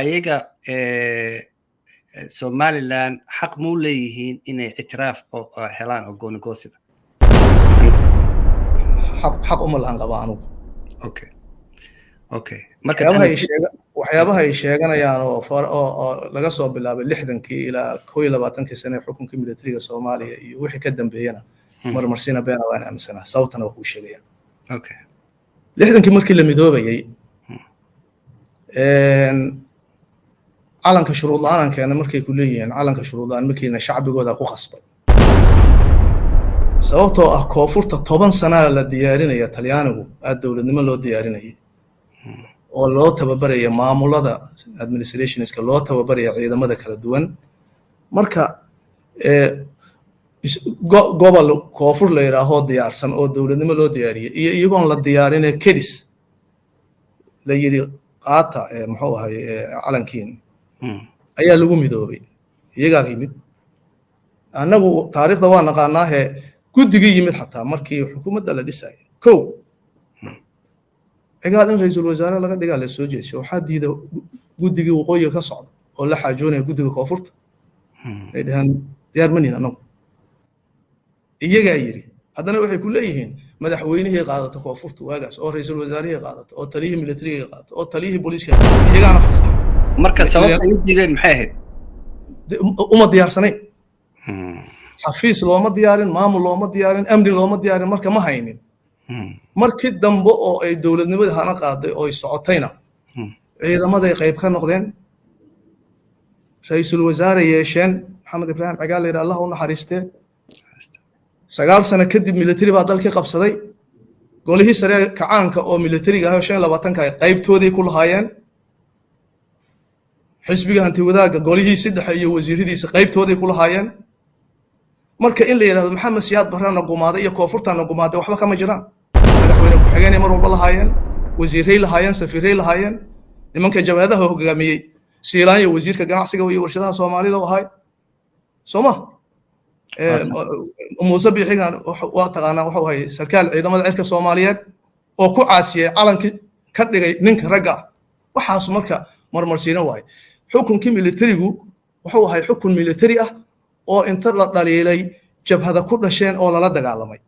Ayaga Somaliland xaq muu leeyihiin inay ictiraaf oo helaan oo goonigoosida? Xaq uma lahan qaba anugu. Okay. Waxyaabaha ay sheeganayaan oo laga soo bilaabay 60-kii ilaa 21-kii sane ee xukunkii militariga Soomaaliya iyo wixii ka dambeeyana, marmarsina beena waan aaminsanaa. Sababtana waa kuu sheegaya. 60-kii markii la midoobayay, calanka shuruud la-aan keena markay ku leeyihiin, calanka shuruud la-aan ma keena, shacbigooda ku khasbay, sababtoo ah koonfurta 10 sanaa la diyaarinaya. Talyaanigu aad dowladnimo loo diyaarinayay oo loo tababaraya maamulada, administrationska loo tababaraya, ciidamada kala duwan. Marka gobol koonfur la yidhaahoo diyaarsan oo dowladnimo loo diyaariyey iyo iyagoon la diyaarinee kedis la yidhi qaata, muxuu ahay, calankiin ayaa lagu midoobay. Iyagaa yimid. Annagu taariikhda waa naqaanaahe. Guddigii yimid xataa markii xukuumadda la dhisayay, kow Cigaal in ra-iisul wasaare laga dhigaa la soo jeesay, waxaa diida guddigii waqooyiga ka socda oo la xaajoonaya guddiga koonfurta. Ay dhaheen diyaar ma nihin annagu. Iyagaa yidhi. Haddana waxay ku leeyihiin madaxweynihii qaadata koonfurta waagaas, oo ra-iisul wasaarihii qaadata, oo taliyihii militarigii qaadata, oo taliyihii booliiska qaadata, iyagaana fasax. Marka sababta ay u diideen maxay ahayd? Uma diyaarsanayn. Xafiis looma diyaarin, maamul looma diyaarin, amni looma diyaarin. Marka ma haynin. Markii dambe oo ay dowladnimadii hana qaaday oo ay socotayna, ciidamaday qayb ka noqdeen, ra-iisul wasaare yeesheen, Maxamed Ibraahim Cigaal la yidhi, Allah u naxariistee. 9 sano kadib military baa dalkii qabsaday. Golihii sare kacaanka oo militariga ah oo 25-ka ay qaybtoodii ku lahaayeen, xisbiga hanti wadaagga golihiisi dhexe iyo wasiiradiisa qaybtooday ku lahaayeen. Marka in la yidhahdo Maxamed Siyaad Barrana gumaaday iyo koonfurtana gumaaday, waxba kama jiraan. Madaxweyne ku-xigeenay mar walba lahaayeen, wasiiray lahaayeen, safiiray lahaayeen, nimanka jabhadaha hogaamiyey. Siilaanyo wasiirka ganacsiga iyo warshadaha Soomaalida u ahay, soo ma? Muuse Biixigan waa taqaanaa, wuxuu ahay sarkaal ciidamada cirka Soomaaliyeed oo ku caasiyey calankii ka dhigay ninka ragga ah. Waxaas marka marmarsiino waaye. Xukunkii militarigu wuxuu ahay xukun militari ah oo inta la dhaliilay jabhada ku dhasheen oo lala dagaalamay.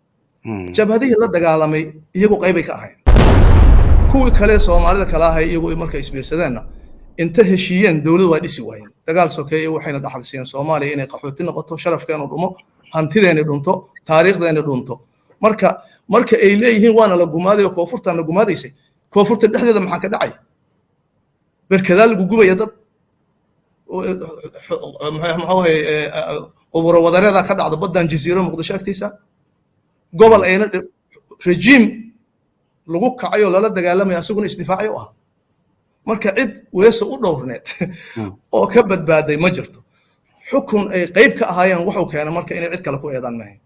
Jabhadihii la dagaalamay iyagu qaybay ka ahayn. Kuwii kale Soomaalida kala ahay iyagu markay isbiirsadeenna, inta heshiiyeen dowlad waa dhisi waayeen. Dagaal sokeeye waxayna dhaxal siiyeen Soomaaliya inay qaxooti noqoto, sharafkeenu dhumo, hantideeni dhunto, taariikhdeeni dhunto. Marka ay leeyihiin waana la gumaaday oo koonfurtaan la gumaadaysay, koonfurta dhexdeeda maxaa ka dhacay? Berkadaa lagu gubaya, dad muxuu ahay, quburo wadareeda ka dhacda baddan Jasiiro Muqdisho agtiisa, gobol ayna rejiim lagu kacay oo lala dagaalamaya, asaguna isdifaacay u ahaa. Marka cid weesa u dhowrneed oo ka badbaaday ma jirto. Xukun ay qayb ka ahaayeen wuxuu keenay marka inay cid kale ku eedaan mahayn.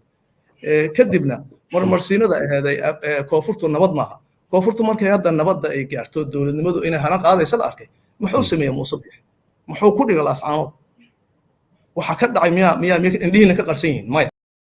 Kadibna marmarsiinada aheeday koonfurtu nabad maaha. Koonfurtu markay hadda nabadda ay gaarto, dowladnimadu inay hana qaadaysa la arkay, muxuu sameeyey Muuse Biixi? Muxuu ku dhigay Laascaanood? Waxaa ka dhacay miyaa indhihiina ka qarsan yihiin? Maya.